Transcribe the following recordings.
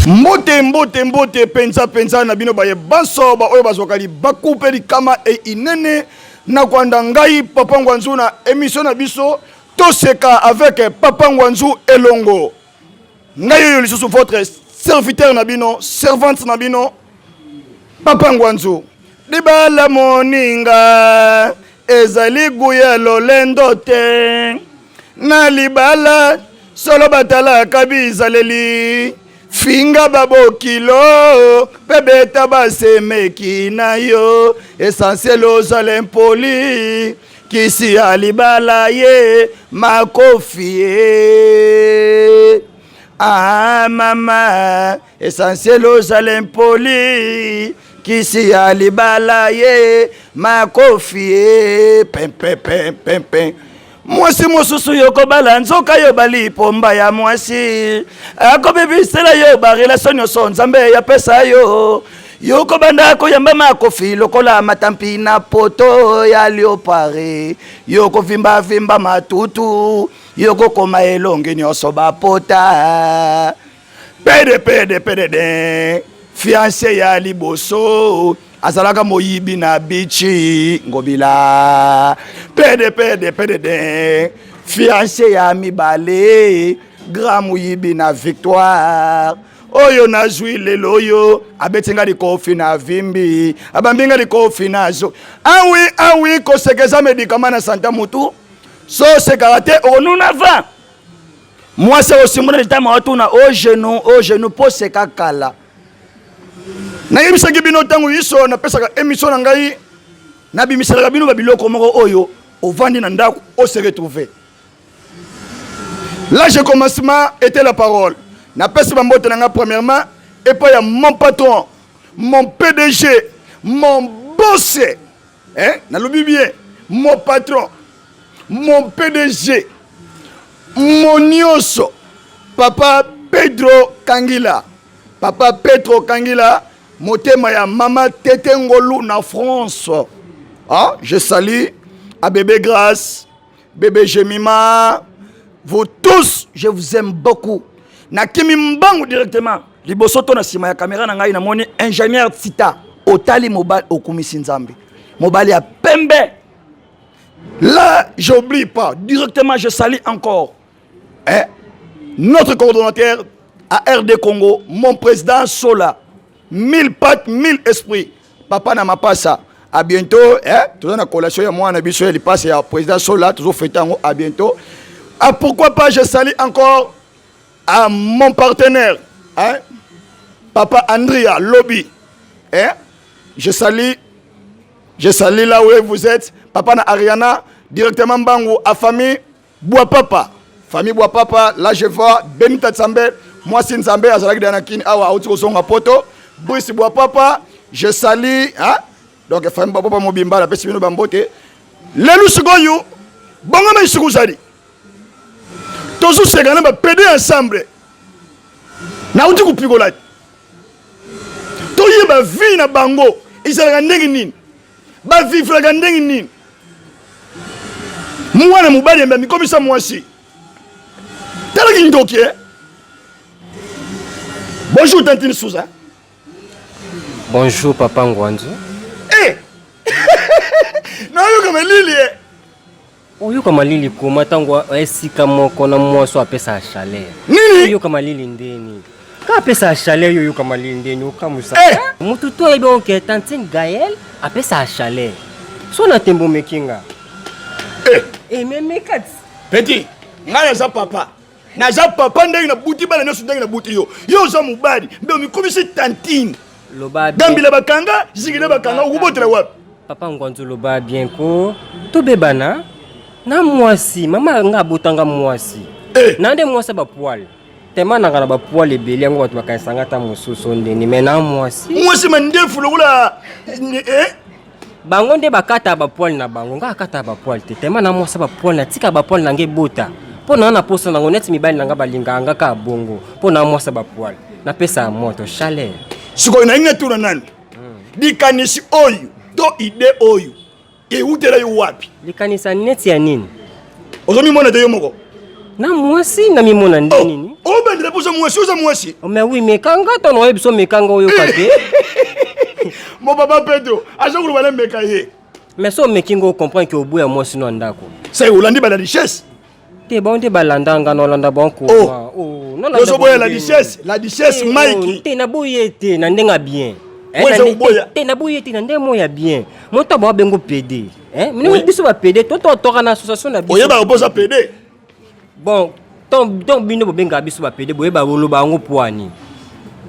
Mbote mbote mbote penza penza na bino baye banso ba oyo bazwaka libaku mpe likama e inene na kwanda ngai Papa Ngwanzu na emission na biso toseka avec Papa Ngwanzu elongo. Ngai oyo lisusu votre serviteur na bino, servante na bino Papa Ngwanzu. Libala moninga ezali guya lolendo te na libala solo batalaka bizaleli finga babokilo mpe beta basemeki na yo essentiel ozala impoli kisi ya libala ye makofi ye ah mama essentiel ozala impoli kisi ya libala ye makofi ye pempepempempe mwasi mosusu yokobala nzoka yo bali pomba ya mwasi akobebisela yo barelation nyonso nzambe yapesa yo yokobanda koyamba makofi lokola matampi na poto ya leopare yokovimbavimba matutu yokokoma elongi nyonso bapota pede pede pede de fiance ya liboso azalaka moyibi na bichi ngobila pede pede pede de fiance ya mibale grand moyibi na victoire oyo nazwi lelo oyo abeti nga likofi na vimbi abambi nga likofi na zo awi awi koseka eza medikama na santa mutu so osekaka te okonuna va mwasi akosimbola litama watuna o genou o genou mpo seka kala nayebisaki bino ntango iso napesaka emission na ngai nabimiselaka bino babiloko moko oyo ovandi na ndako ose retrouve là je commencement était la parole napesi bambote na ngai premièrement epai ya mon patron mon pdg mon boss eh, nalobi bien mon patron mon pdg mon nyonso papa pedro kangila papa pedro kangila motema ya mama tete ngolu na france ah, je salue à bébé grâce bébé jemima vous tous je vous aime beaucoup nakimi mbangu directement liboso to na nsima ya kamera na ngai namoni ingénieur tita otali mobali okumisi nzambe mobali ya pembe là j'oublie pas directement je salue encore eh, notre coordonnateur à RD Congo mon président Sola mille pattes mille esprits papa na mapasa à bientôt eh toza na collation ya mwana biso ya lipasa ya président Sola tozo fêter yango à bientôt ah pourquoi pas je salue encore à mon partenaire hein papa Andrea Lobby hein je salue je salue là où vous êtes papa na Ariana directement Mbangu à famille Bois Papa famille Bois Papa là je vois Benita Nzambe mwasi Nzambe azalaki na kini awa auti kozonga poto Brice Bois Papa je salue hein donc famille Bois Papa mobimba napesi bino bambote lelo sikoyo bongo na isuku zali tozoseka na bapede ensemble nauti kopikola toyeba vie na bango ezalaka ndenge nini bavivraka ndenge nini mwana mobali yambe amikomisa mwasi tala kindoki eh? bonjour tantine suza bonjour papa ngwanzu eh! nayoka malili eh? Oyoka malili koma ntango esika moko na mwasi oyo apesaka chaleur. Nini? Oyoka malili ndeni? Ka apesaka chaleur yo oyoka malili ndeni okamwisa. Eh! Mutu to ayebi oke tantine Gaël apesaka chaleur. So na tembo omeki nga. Eh! Eh mais meka ti. Petit, ngai naza papa. Naza papa ndenge nabuti bana nyonso ndenge nabuti yo. Yo oza mobali, mbe omikomisi tantine. Loba bien. Gambila bakanga, zigila bakanga, okobotela wapi? Papa Ngwanzu loba bien ko tobebana na mwasi mama nga abotanga mwasi eh. na nde mwasi ya bapoile tema nanga na bapoile ebele yango bato bakanisanga ata mosusu ndeni me na mwasi mwasi mandefu lokola eh? bango nde bakata bapoile na bango nga akata bapoile te tema na mwasi bapoile natika bapoile na nga ebota mpo na na posa nango neti mibali na nga balingaka nga kaka bongo mpo na mwasi bapoile napesa moto chaleur sikoyo nalingi natuna nani likanisi oyo to ide oyo ewutela yo wapi likanisa neti ya nini ozomimona te yo moko Na mwasi na mimona nde oh, nini? Obendela mpo oza mwasi, oza mwasi. Oh, mais oui, meka nga to na biso meka nga oyoka te. Mon papa Pedro, aza koloba na meka ye. Mais so omeki nga ocomprendre ke oboya mwasi no ya ndako. Sai olandi ba la richesse. Te bango nde balanda nga na olanda bango koma. Oh, oh ozoboya la richesse, la richesse eh, Mike. Oh, te naboyi ye te na ndenge ya bien. Eh, te naboyi ye te na ndenge moko ya bien. Moto bango bengo pede. Eh, biso ba pede to to toka na association na biso. Oyebaka mpo oza pede. Bon, tant bino bobengaka biso ba pede boyeba boloba yango poani.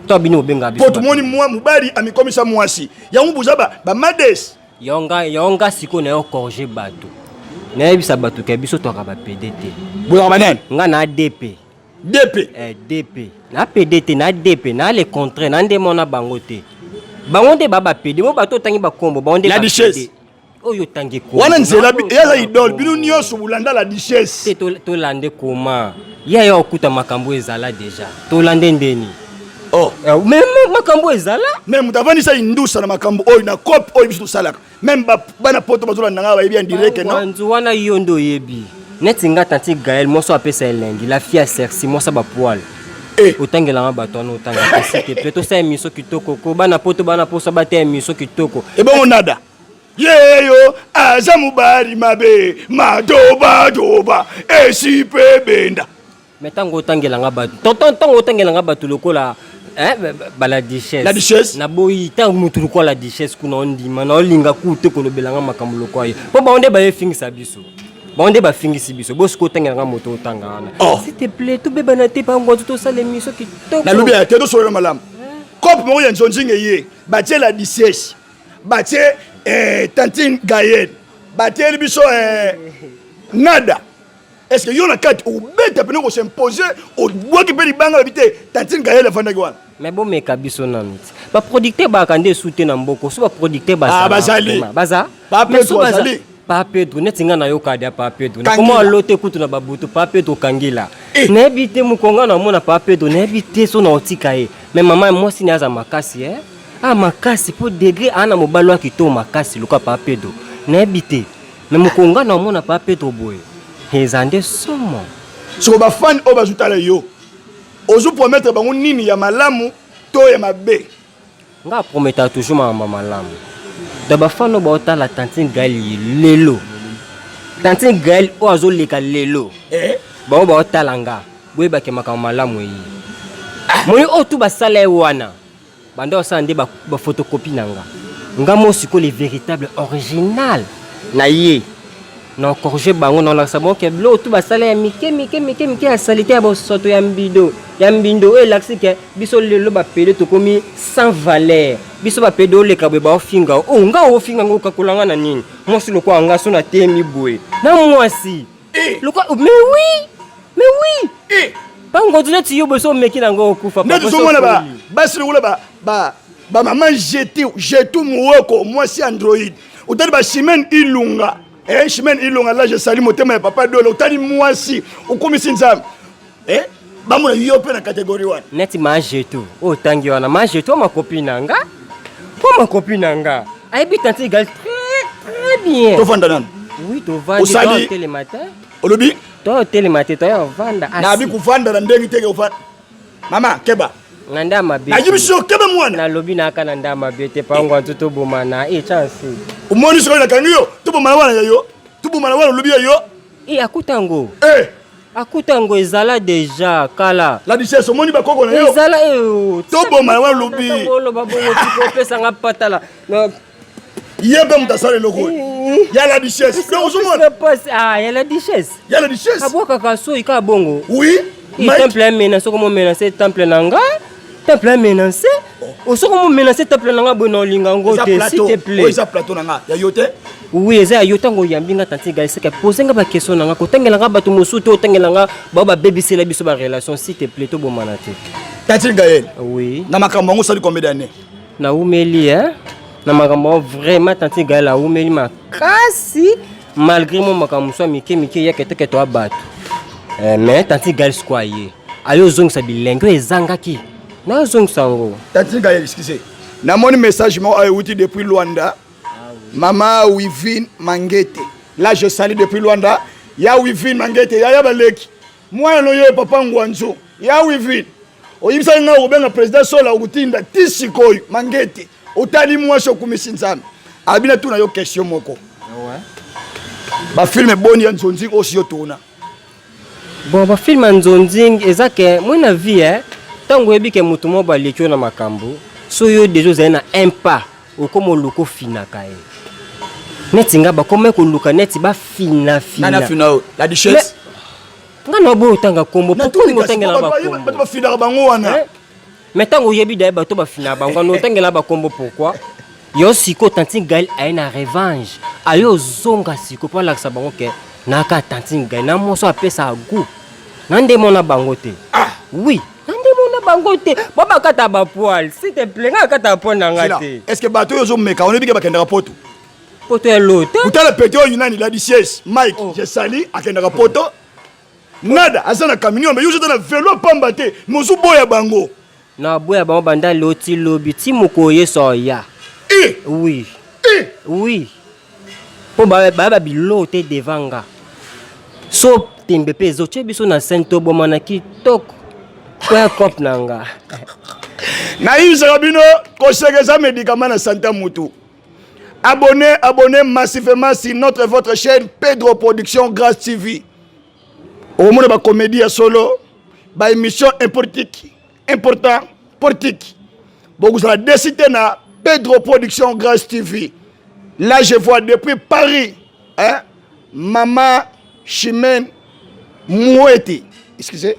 Tant bino bobengaka biso. Po tomoni mwa mobali amikomisa mwasi. Yango boza ba ba mades. Yonga yonga siko na yo corriger bato. Nayebisa bato ke biso toka ba pede te. Bozaka banani? Nga na DP. DP. Eh, DP. Na PD te, na DP, na le contraire, na nde mona bango te. Bango nde ba ba PD, mo bato otangi ba kombo, bango nde La duchesse. Oyo otangi kombo. Wana nzela eza idole, bino nyonso bolanda la duchesse. Te tolande koma. Ya ya okuta makambo ezala deja. Tolande ndeni. Oh. Eh, mais makambo ezala. Mais moto avandisa indusa na makambo oyo na cope oyo biso tosalaka. Même bana poto bazolanda nga bayebi en direct non. Nzu wana yo nde oyebi. Neti nga tanti Gaël mwasi apesa elengi la fille ya Cercy mwasi ba poil. Eh. Otangelanga bato wana otanga te s'il te plaît tosala émission kitoko ko bana poto bana posa bateya émission kitoko. Ebongo nada. Yeyo aza mobali mabe madobadoba esipe benda. Mais tango otangela nga bato tonton tango otangela nga bato lokola eh, ba la duchesse. La duchesse. Naboyi tango moto lokola la duchesse kuna ondima na olinga ku te kolobela nga makambo lokola ye. Po bango nde baye fingisa biso. Bango nde bafingisi biso. Bosiko otangela nga moto otanga wana. Oh. S'il te plaît, tobebana te bango tosala émission kitoko. Nalobi ya te tosolola malamu. Cope moko ya nzonzinge ye batie la duchesse. Batie eh, tantine Gaël. Batieli biso eh, nada. Est ce que yo na kati obeta pene ko s'imposer obwaki mpe libanga lobi te tantine Gaël afandaki wana. Mais bomeka biso nanu ti. Ba producteur baka nde su te na mboko so ba producteur bazala. Ah bazali. Baza. Pa Pedro azali. Pa Pedro neti nga nayoka dia Pa Pedro. Nakoma alote kutu na babutu Pa Pedro kangila. Eh. Nayebi te mokonga na mona Pa Pedro nayebi te so na otika ye. Mais mama mwasi ne aza makasi eh. Ah makasi po degré ana mobali wa kitoko makasi lokola Pa Pedro. Nayebi te. Mais mokolo nga na omona pa Pedro boye eza nde somo. Siko ba fan oyo bazotala yo ozo promettre bango nini ya malamu to ya mabe? Nga prometaka toujours makambo ya malamu. Donc ba fan oyo baotala tantine Gaël lelo, tantine Gaël oyo azoleka lelo eh? Bango baotala nga boyebake makambo malamu eye. Moni oyo tu basala ye wana Banda osala nde ba, ba photocopie na nga. Nga mo sikoyo le véritable original na ye. Na corriger bango na olakisa bango ke biloko tu basala ya mike mike mike mike ya salite ya bosoto ya mbido ya mbindo oyo elakisi ke biso lelo bapede tokomi sans valeur. Biso bapede oleka boye baofinga o oh, nga ofinga nga okakola nga na nini? Mwasi lokola nga so natemi boye na mwasi Eh. Lokola mais oui mais oui eh. Bango neti yo boso omeki na ngo okufa. Nde tozomona ba basi lokola ba ba ba mama jetu jetu muoko mwasi android otali ba Chimène Ilunga eh Chimène Ilunga là je salue motema ya papa Dolo otali mwasi okomisi nzambe eh bamona yo mpe na catégorie wana neti ma jetu oyo otangi wana ma jetu oyo makopi na nga po makopi na nga ayebi tante egal très très bien tovanda nanu oui tovandi Osali- totelema te olobi totelema te toya ovanda nabi kovanda na ndenge teke ofanda mama keba na nda mabe nayebisi yo keba mwana nalobi naka na nda mabe te pango antu tobomana e chance omoni sikoyo nakangi yo tobomana wana ya yo tobomana wana olobi ya yo e akuta yango Eh, akuta yango ezala deja kala la duchesse omoni bakoko na yo ezala eh, Toboma wana olobi. oloba bongo tika opesanga patala Na- ye mpe moto asala eloko oyo ya la duchesse donc ozomona Pasi- ah, ya la duchesse ya la duchesse abwakaka soyi kaka bongo oui I Mike temple ya menace okomo menace temple na nga temple ya menace osoki omo menace temple na nga boye na olinga yango eza te s'il plateau te oyo plaît eza plateau na nga ya yo te oui eza ya yo ntango oyambi nga tanti gai seke pose nga baquestion na nga kotangela nga bato mosusu te otangela nga bao babebisela biso barelation s'il te plaît tobomana te tantine Gaël oui na makambo yango osali combien d'années nawumeli hein na makambo yango vraiment tanti Gaël awumeli makasi malgré mo makambo mosusu ya mike mike ya keteketo ya bato eh, mais tanti Gaël sikoyo aye aye ozongisa bilenge oyo ezangaki nazongisa yango tantine Gaël excusez namoni message moko ayo euti depuis Luanda mama Wivine Mangete là je salue depuis Luanda ya Wivine Mangete yaya baleki Mwana no ye papa Ngwanzu ya Wivine. Oyebisaki ngai okobenga président Sola okotinda ti sikoyo mangete otali mwasi okumisi Nzambe. Abi na tuna yo question moko. Ouais. Ba film boni ya nzonzi osi yo tourna. Bon, ba film ya nzonzing eza ke moi na vie eh, ntango oyebi ke moto moko baleki yo na makambo, so yo deja ozali na un pas okoma oluka ofinaka ye. Neti nga bakoma koluka neti bafina fina. Nani afina yo? La duchesse. Nga na boyo otanga kombo, Na pourquoi tuni kasi otangela bato bakombo? bato bafinaka bango wana. Eh? Mais ntango oyebi daye bato bafinaka bango wana otangela bakombo pourquoi? Yo sikoyo tantine Gaël aye na revanche, aye ozonga sikoyo mpo alakisa bango ke naka tantine Gaël na mwasi oyo apesaka goût na nde mona bango te. Oui, na nde mona bango te. Bo bakata ba poil, s'il te plaît, nga akata ba poil na nga Sila, te. Est-ce que bato oyo ozomeka wana ebike bakendaka poto? Poto ya lo te. Kutala pete oyo nani la duchesse Mike Oh. je sali akendaka poto. Nada aza na camion mais yo oza na velo pamba te, mais ozoboya bango. Na boya bango banda lelo ti lobi ti mokolo Yesu aoya. Eh! Oui. Eh! Oui. Po ba ba ba biloko te devant nga. So tembe pe ezo tie biso na scène to boma na kitoko. Po ya cop na nga. Nayebisaka bino koseka eza médicament na santé ya mutu. Abonnez, abonnez massivement sur notre votre chaîne Pedro Production Grâce TV. Okomona ba comédie ya solo, ba émission importante, important, politique. Bokozala décidé na Pedro Production Grâce TV. Là je vois depuis Paris, hein, Maman Chimène Moueti. Excusez.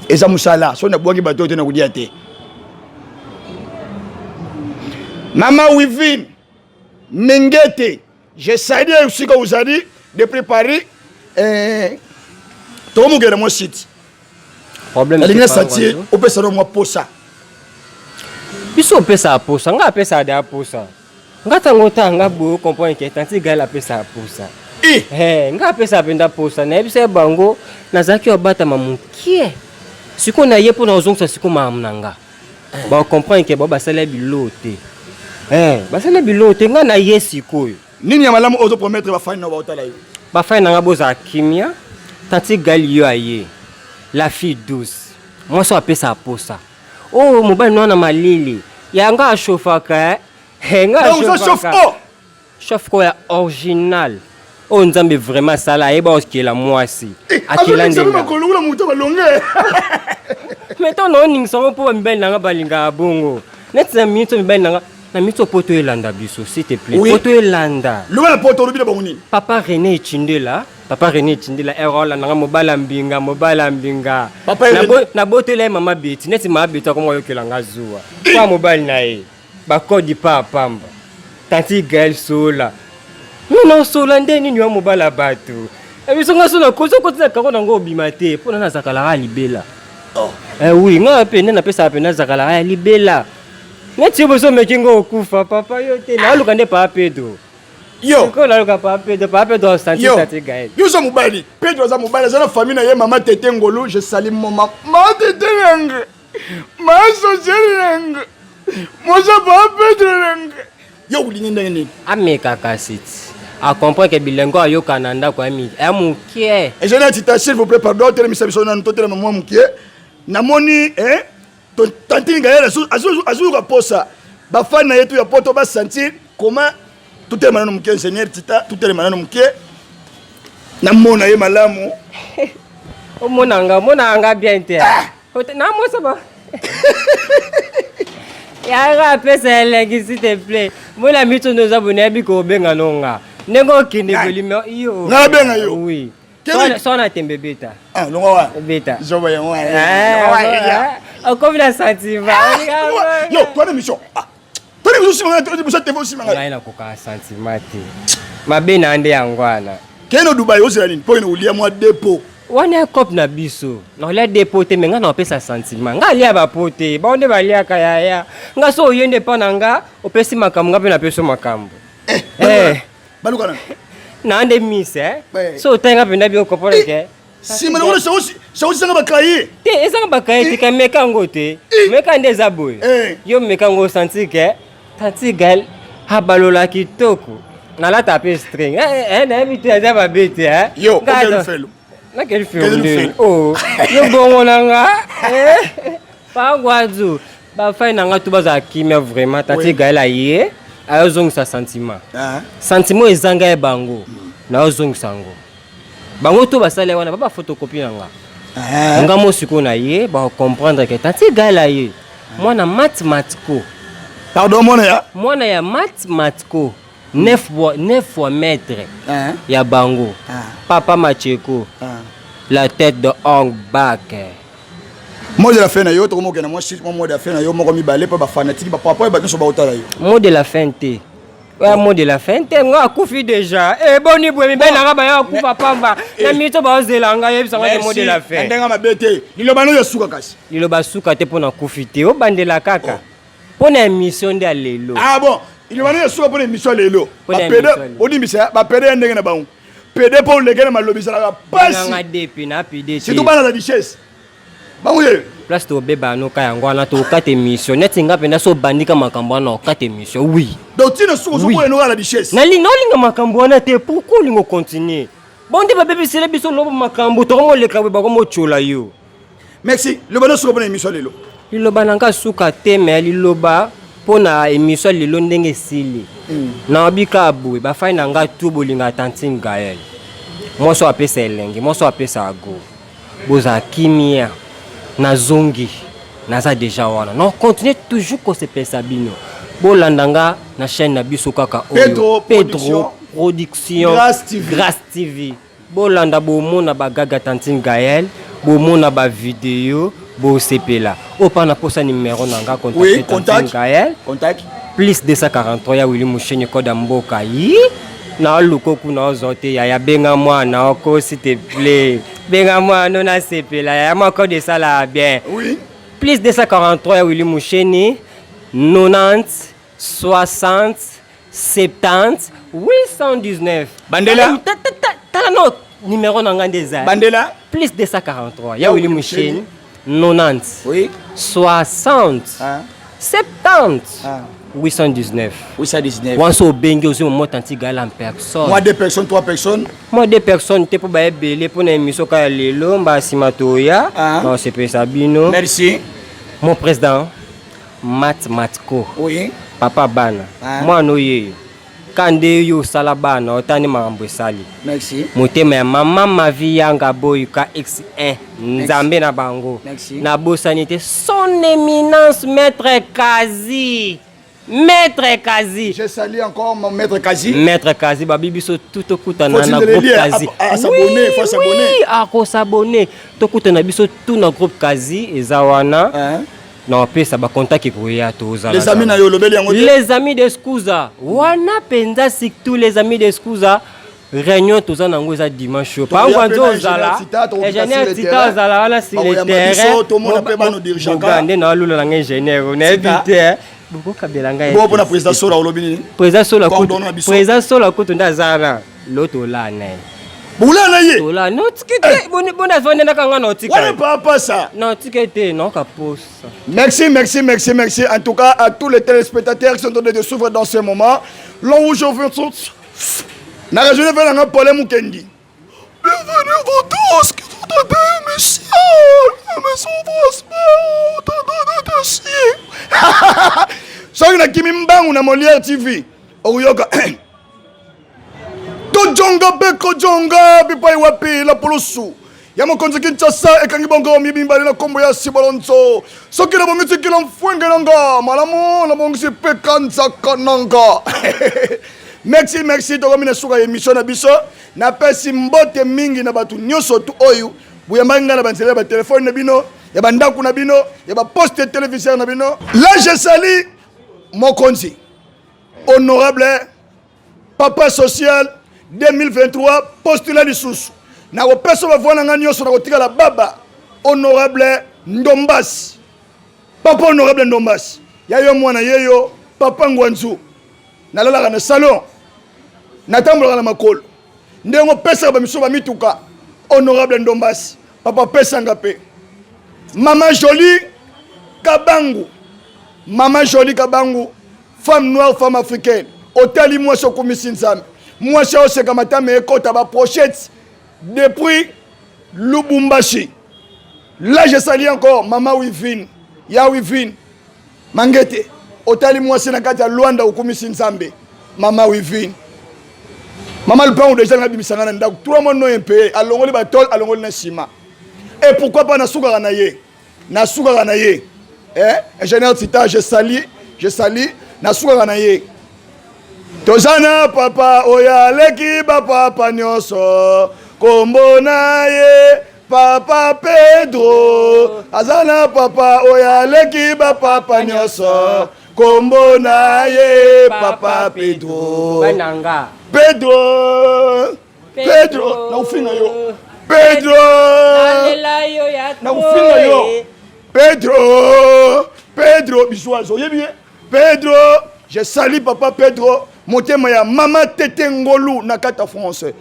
Eza musala, so na bwaki bato te na kudia te. Maman Wivine Mengete, je salue esika ozali depuis Paris. Eh, tokomokela mwa site. Problème Nalingi c'est na pas sentir Rwanda. opesa no mwa posa. Biso opesa posa, nga apesa da posa. Nga tango tanga boyo comprendre que tanti Gaël apesa posa. Eh, Eh, nga apesa mpenza posa, nayebisa ye bango nazalaki obatama mokie. Sikoyo na ye mpo na ozongisa sikoyo makambo na nga. Ba comprendre que ba basala biloko te. Eh, basala biloko te nga na ye sikoyo. Nini ya malamu ozo promettre ba fani na baotala yo? Ba fani na nga bozala kimia. Tanti Gaël yo aye. La fille douce. Mwasi oyo apesa posa. Oh, mobali no na malili. Ya nga ashofaka eh. Eh, nga Donc ça chauffe ashofaka. oh. Chauffe ko ya original. Oyo Nzambe vraiment asala ayeba okela mwasi. Akela Azolekisa nde nga. makolo kuna moto balonge. Mais ntango naoningisa yango mpo bamibali na nga balingaka bongo. Neti na minute oyo mibali na nga na minute oyo poto elanda biso s'il te plaît. Oui. Poto elanda. Loba na poto olobi na bango nini? Papa René Echindela, Papa René Echindela ero olanda nga mobali ya mbinga, mobali ya mbinga. Papa René. Nabotela ye mama Betty, neti mama Betty akoma oyokela nga zuwa. Kwa mobali na ye, bakodi pa pamba. Tanti Gaël Sola. Non non Sola nde nini wa mobali ya bato. Biso nga so na kozo kotina karo nango obima te mpo na nazakalaka libela. Eh oui, nga pe nde napesaka pe nazakalaka ya libela. Neti yo bozo meki ngo okufa papa yo te naluka nde papa Pedro. Yo. Sikoyo naluka papa Pedro, papa Pedro asanti Yo. tanti Gaël. Yo oza mobali. Pedro aza mobali, aza na famille na ye mama Tete Ngolu, je salue mon mama. Mama Tete Nanga. Mama Social Nanga. Moza papa Pedro Nanga. Yo olingi ndenge nini? Ameka kasi ti. A comprendre que bilengo ayoka na ndako ya mokie. Ingénieur Tita, s'il vous plaît, pardon, telemisa biso nanu, totelema mwa mokie. Namoni, eh, tantine Gaël azoyoka posa. Bafani na ye tu ya poto ba sentir comment totelema nanu mokie, ingénieur Tita, totelema nanu mokie. Namona ye malamu. Omona nga, omona nga bien te. Na mosa ba. Yaka apesa elengi s'il te plaît. Mona miso ndoza bonayebi kobenga no nga. Ndenge okende bolima yo. Nga nabenga yo. Oui. Kende. So na tembe beta. Ah, longwa wa. Beta. Zoba yango wana. Okomi na sentiment. Yo, toi na mission. Ah. Toi na mission sima nga, biso TV sima nga. Ngai nakoka sentiment te. Mabe na nde yango wana. Kende Dubai ozela nini? Po olia mwa dépôt. Wana ya cope na biso. Nakolia depo te, me nga napesa sentiment. Nga alia bapo te, bango nde baliaka yaya. Nga so oye nde epa na nga, opesi makambo, nga mpe napesi yo makambo. Eh, baluka na. Na nde miss eh. Eh. So otangi nga mpenza bien okomprendre ke. Sima na wana saosi sanga bakaye. Te, ezanga bakaye te, ka meka yango te. Meka nde eza boye. Eh. Yo meka yango osentir ke Tati Gaël abalola kitoko. Nalata pe string. Eh, eh, nayebi te aza mabe te eh. Yo, Nga okende aza- lufelo. Nakeli felo. Oh, yo bongo na nga. Eh, Pangwazu. Ba fai na nga tout bazala kimia vraiment. Tati Gaël aye, ayozongisa sentiment. Ah. Sentiment ezanga ye bango. Naozongisa yango. Bango to basali wana ba ba photocopie na nga. Ah. Nga mo sikoyo na ye ba comprendre que Tati Gaël aye. Mwana mat matko. Pardon mwana ya? Mwana ya mat matko. 9 fois 9 fois maître ah. ya bango. Ah. Papa Macheko. Ah. La tête de Hong Bak. Mot de la fin na yo tokomokenda mwa shit mwa mot de la fin na yo moko mibale mpo bafanatiki bapapa oyo bato nyonso baotala yo. Mot de la fin te. Oya mot de la fin te nga akufi déjà. Eh boni boye mibali na nga baya akufa pamba. Na mito baozela nga yebisa nga te mot de la fin. Ndenge mabe te. Liloba no ya suka kasi. Liloba suka te mpo nakufi te. Obandela kaka. Mpo na émission nde ya lelo. Ah bon, liloba no ya suka mpo na émission ya lelo. Mpo na Bapede émission ya lelo. olimbisa bapede ya ndenge na bango. Pede mpo oleke na malobi ezalaka pasi. Nanga depe na pede te. Surtout bana la duchesse. Bango ye. Place tobeba noka yango wana tokata émission neti nga mpenza so obandika makambo wana okata émission oui. Donc tina suka ozoboya noka la duchesse. Nalinga olinga makambo wana te pourquoi olinga ocontinue bon nde babebisele biso lobo makambo tokomoleka boye bakomotyola yo. Merci. Liloba na suka mpona émission lelo. Liloba na nga suka te mais liloba mpona émission lelo ndenge esili. Nayebi kaka boye bafai na nga tu bolinga tantine Gaël. Mwasi oyo apesa elengi, mwasi oyo apesa go. Bozala kimia. Nazongi. Naza déjà wana. Non, continuez toujours kosepelisa bino. Bolanda nga na chaîne na biso kaka oyo. Pedro Pedro Production. Grâce TV. Grâce TV. Bolanda bomona ba gaga tantine Gaël, bomona ba vidéo, bosepela. Oyo pa na posa numéro na nga contacter Oui, tantine contact. Gaël. Contact. Plus 243 ya Willy Musheni code ya mboka yi. Na lukoku na ozo te yaya benga mwana oko s'il te plaît. Benga mwana na sepela yaya mwa code esala bien. Oui. Plus 243 ya Willy Musheni 90 60 70 819. Bandela. Tala no numéro na nga nde eza. Bandela. Plus 243 ya Willy Musheni 90 Oui. 60 Ah. 70 Ah. 819. 819. Wanso obengi ozwi momo tanti Gaël en personne. Moi deux personnes, trois personnes. Moi deux personnes te mpo baebele mpo na émission kaka ya lelo mbala nsima toya Ah. na osepelisa bino. Merci. Mon président Mat Matko. Oui. Papa bana. Ah. Mwana oyeyo. Ka nde yo osala bana otani makambo esali. Merci. Motema ya mama Mavi Yanga Boyuka X1 Nzambe na bango. Merci. Nabosani te son éminence maître Kazi. Maître Kazi. Je salue encore mon maître Kazi. Maître Kazi babi biso tout tokutana Faut na tindele groupe lien, Kazi. à s'abonner, faut s'abonner. Oui, akosabonner. Tokutana biso tout na groupe Kazi eza wana. Hein? Na opesa ba contact ekoya tozala. Les amis na yo lobeli yango te. Les amis de Skuza. Wana penza surtout les amis de Skuza. Réunion toza nango eza dimanche oyo. Tokoya Pango pe nzo na ozala. ingénieur Tita, tokokita Ingénieur sur le Tita terrain. ozala wana sur le Bakoyamba terrain. biso, tomona pe bano dirigeant Boga nde na alula na nga ingénieur, nayebi Tita. te. Bokokabela ngai. Bon pour président Sola olobi nini? Président Sola kutu. Coordonne na biso. Président Sola kutu nde aza na loto la na ye. Boula na ye. Tola no tiki te boni boni azondenaka nga na otika. Wana papa ça. Na otika te na okaposa. Merci, merci, merci, merci. En tout cas, à tous les téléspectateurs qui sont en train de souffrir dans ce moment. Là où je veux tous. Na raisonné vers un Paul Mukendi. Bienvenue vous tous qui sont des messieurs. Soki nakimi mbangu na Molière TV, okoyoka tojonga mpe kojonga bipai wapi la polusu ya mokonzi Kinshasa ekangi bongo mibimba na kombo ya Sibolonzo. Soki nabongisi kilo mfwenge nanga malamu nabongisi mpe kanzaka nanga. Merci, merci. Tokomi na suka ya émission na biso. Napesi mbote mingi na bato nyonso tu oyo boyambaki ngai na banzela ya batelefone na bino, ya bandako na bino, ya baposte téléviseur na bino. Là je salue mokonzi honorable papa social 2023 postulat lisusu. Nakopesa bavoi na ngai nyonso, nakotikala baba honorable Ndombasi. Papa honorable Ndombasi, ya yo mwana yeyo papa Ngwanzu. Nalalaka na salon, natambolaka na makolo, ndenge opesaka bamiso bamituka. Honorable Ndombasi, papa pesanga pe. Mama Jolie Kabangu, Mama Jolie Kabangu, femme noire, femme africaine, otali mwasi okumisi Nzambe. Mwasi oseka matama ekota ba prochette depuis Lubumbashi. Là, je salue encore Mama Wivine, Ya Wivine, Mangete, otali mwasi na kati ya Luanda okumisi Nzambe. Mama Wivine. Mama Lupango déjà nga bimisa nga na ndako. 3 mois non impayé, alongoli ba tol, alongoli na ciment. Et pourquoi pas nasukaka na ye? Nasukaka na ye. Eh, ingénieur Tita, je salue, je salue, nasukaka na ye. Toza na papa oyo aleki bapapa nyonso, kombo na ye papa Pedro. Aza na papa oyo aleki bapapa nyonso, kombo na ye papa Pedro. Bananga. Pedro, Pedro, nakofinga yo. Pedro, Nalela yo ya nakofinga yo. Pedro, Pedro, biswazo, oyebi ye? Pedro, je salue papa Pedro, motema ya mama Tete Ngolu na kati ya France.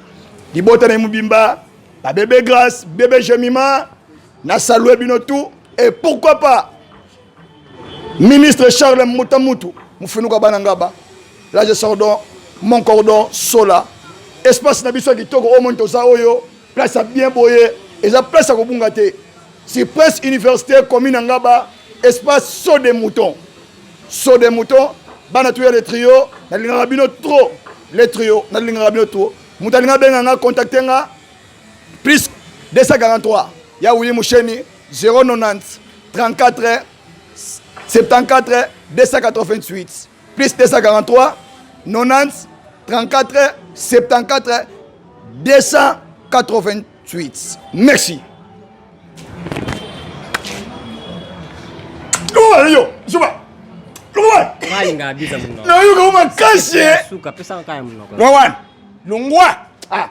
Libota na ye mobimba, ba bébé Grâce, bébé Jemima, na salue bino tout. Et pourquoi pas ministre Charles Mutamutu, mufinuka bana ngaba. Là je sors donc mon cordon sola. Espace na biso ya kitoko oyo moni toza oyo, place ya bien boye, eza place ya kobunga te. Sur Prince Université commune ya Ngaba, espace saut de mouton. Saut de mouton, bana tuya le trio, nalingaka bino trop. Le trio, nalingaka bino trop. Moto alinga benga nga, contacter nga plus 243 ya Willy Musheni 090 34 74 288 plus 243 90 34 74 288. Merci. Longwa yo, zuba. Longwa. Ngalinga biza munoko. Nayoka makasi. Suka pesa kaka ya munoko. Longwa. Longwa. Ah.